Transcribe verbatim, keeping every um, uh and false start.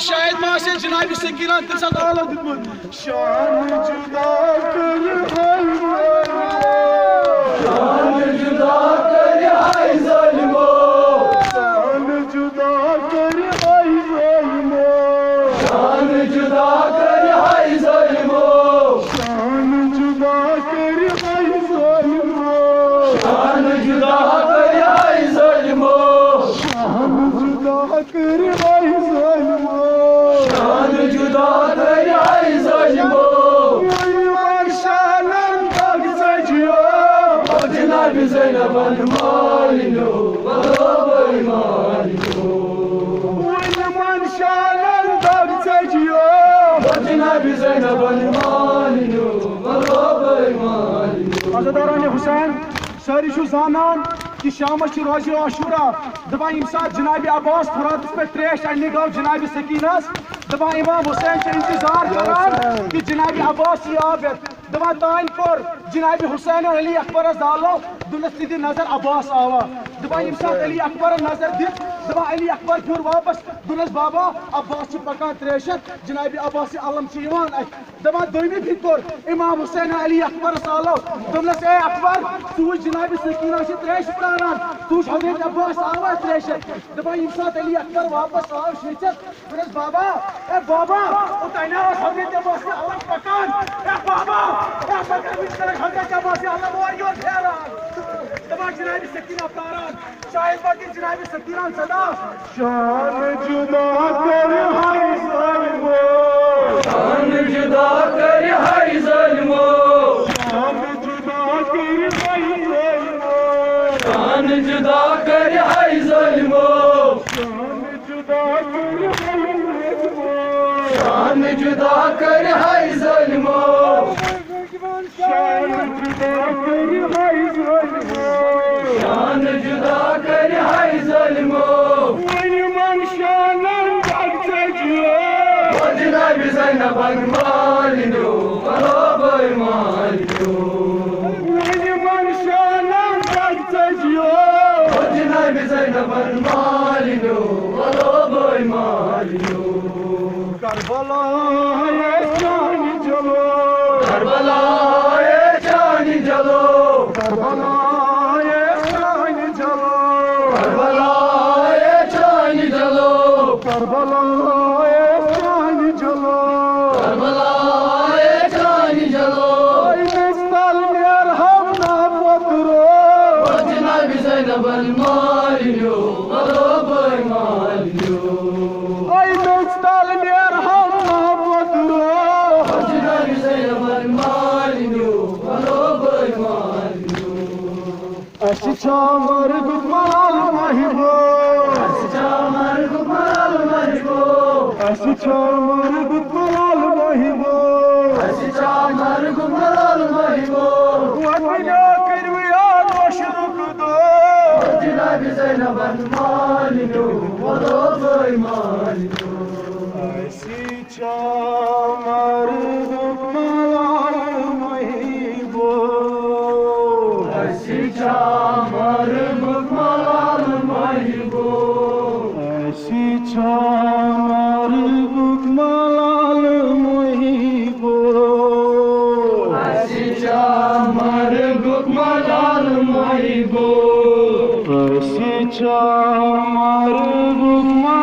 شاید ما آسہِ جناب سکینہ تمہِ ساتہٕ آلو دیُتمُت۔ شان جدا کٔرِو ہاے ظٲلمو۔ شان جدا کٔرِو ہاے ظٲلمو۔ شان جدا کٔرِو ہاے ظٲلمو۔ شان جدا کٔرِو ہاے ظٲلمو۔ شان جدا کٔرِو ہاے ظٲلمو۔ شان جدا کٔرِو ہاے ظٲلمو۔ شان جدا کٔرِو ہاے ظٲلمو۔ شان جدا کٔرِو ہاے ظٲلمو۔ یِمن شانن دگ ژٔجِو۔ جناب زینبن مالِنیو، مطلب مالِنیو۔ یِمن شانن دگ ژٔجِو۔ جناب زینبن مالِنیو، مطلب مالِنیو۔ عزاداران حسین، سٲری چھِو زانان کہِ شامس چھِ روزِ عاشورہ۔ دپان ییٚمہِ ساتہٕ جناب عباس فراتس پٮ۪ٹھ تریش اننہِ گوٚو جناب سکینس، دپان امام حسین چھُ انتظار کران کہِ جناب عباس یی آو یتھ۔ دپان تانۍ کوٚر جناب حسین علی اکبرس زالو، دوٚپنس ژٕ دِ نظر عباس آوا۔ دپان ییٚمہِ ساتہٕ علی اکبرن نظر دِژ، دپان علی اکبر پھیوٗر واپس، دوٚپنس بابا عباس چھُ پکان تریش ہٮ۪تھ، جناب عباس علم چھُ یِوان اتھِ۔ دپان دوٚیمہِ پھِرِ کوٚر امام حسین علی اکبرس آلو۔ دوٚپنس اے اکبر، ژٕ وٕچھ جناب سکینہ چھِ تریش پراران، ژٕ وٕچھ حضرت عباس آوا تریش ہٮ۪تھ۔ دپان ییٚمہِ ساتہٕ علی اکبر واپس آو شیٚژھِتھ، دوٚپنس بابا، اے بابا، اوٚتانۍ اوس حضرت عباس علم پکان۔ اے بابا، اے پکان وٕچھ کران حضرت عباس علم اورٕ یورٕ پھیران۔ دپان جناب سکینہ پراران۔ شاید پتہٕ جناب سکینہ صدا۔ شان جدا کٔرِو ہاے ظٲلمو۔ شان جدا کٔرِو ہاے ظٲلمو۔ شان جدا کٔرِو ہاے ظٲلمو۔ شان جدا کٔرِو ہاے ظٲلمو۔ شان جدا کٔرِو ہاے ظٲلمو۔ شان جدا کٔرِو ہاے ظٲلمو۔ شان جدا کٔرِو ہاے ظٲلمو۔ شان جدا کٔرِو ہاے ظٲلمو۔ وۄنۍ یِمن شانن دگ ژٔجِو۔ او جناب زینبن مالِنیو، مطلب مالِنیو۔ وۄنۍ یِمن شانن دگ ژٔجِو۔ او جناب زینبن مالِنیو، مطلب مالِنیو۔ کربلا اے چانہِ جلو۔ کربلا اے چانہِ جلو۔ کربلا اے چانہِ جلو۔ کربلا اے چانہِ جلو۔ کربلا اے چانہِ جلو۔ کربلا اے چانہِ جلو۔ اے مستل میر ہم نا پترو۔ جناب زینب المالِنیو، مطلب مالِنیو۔ اے مستل میر ہم نا پترو۔ جناب زینب المالِنیو، مطلب مالِنیو۔ اَسہِ چھا مرگُک ملال مہِبو؟ اَسہِ چھا مرگُک ملال مہِبو؟ اَسہِ چھا مرگُک ملال مہِبو؟ اَسہِ چھا مرگُک ملال مہِبو؟ وطنیو کٔرِو یاد وشرُک دۄہ۔ جناب زینبن مالِنیو، مطلب مالِنیو۔ اَسہِ چھا مرگُک ملال مہِبو؟ اَسہِ چھا مرگُک ملال مہِبو؟ اَسہِ چھا مرگُک ملال مہِبو؟ اَسہِ چھا مرگُک ملال مہِبو؟ اَسہِ چھا